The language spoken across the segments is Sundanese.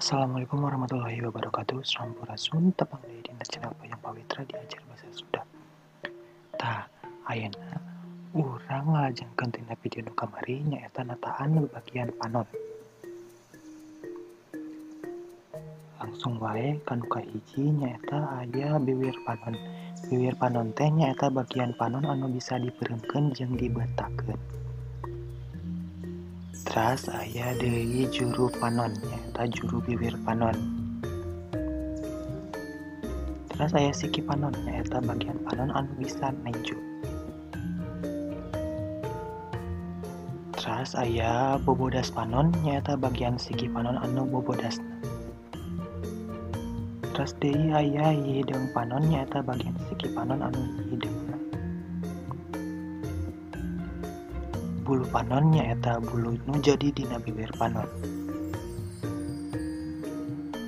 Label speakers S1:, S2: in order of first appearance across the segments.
S1: Assalamualaikum warahmatullahi wabarakatuh. Sampurasun, tepang deui dina channel Payung Pawitra diajar bahasa Sunda. Tah, ayeuna urang ngalajengkeun tina video nu kamari nyaeta nataan bagian panon. Langsung wae ka nu kahiji nyaeta aya biwir panon. Biwir panon teh nyaeta bagian panon anu bisa dipeureumkeun jeung dibeutakeun. Teras aya deui juru panon, nyaeta juru biwir panon. Teras aya siki panon, nyaeta bagian panon anu bisa nenjo. Teras aya bobodas panon, nyaeta bagian siki panon anu bobodasna. Teras deui aya hideung panon, nyaeta bagian siki panon anu hideungna. Bulu panon nyaeta bulu nu jadi dina bibir panon.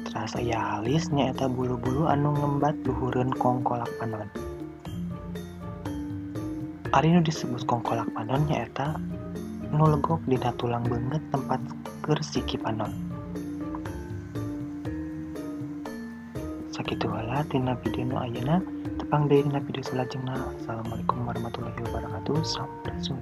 S1: Teras aya halis nyaeta bulu-bulu anu ngembat luhureun kongkolak panon. Ari nu disebut kongkolak panon nyaeta nu legok dina tulang beungeut tempat keur siki panon. Sakitu heula tina video nu ayeuna, tepang deui dina video salajengna. Assalamualaikum warahmatullahi wabarakatuh. Sampurasun.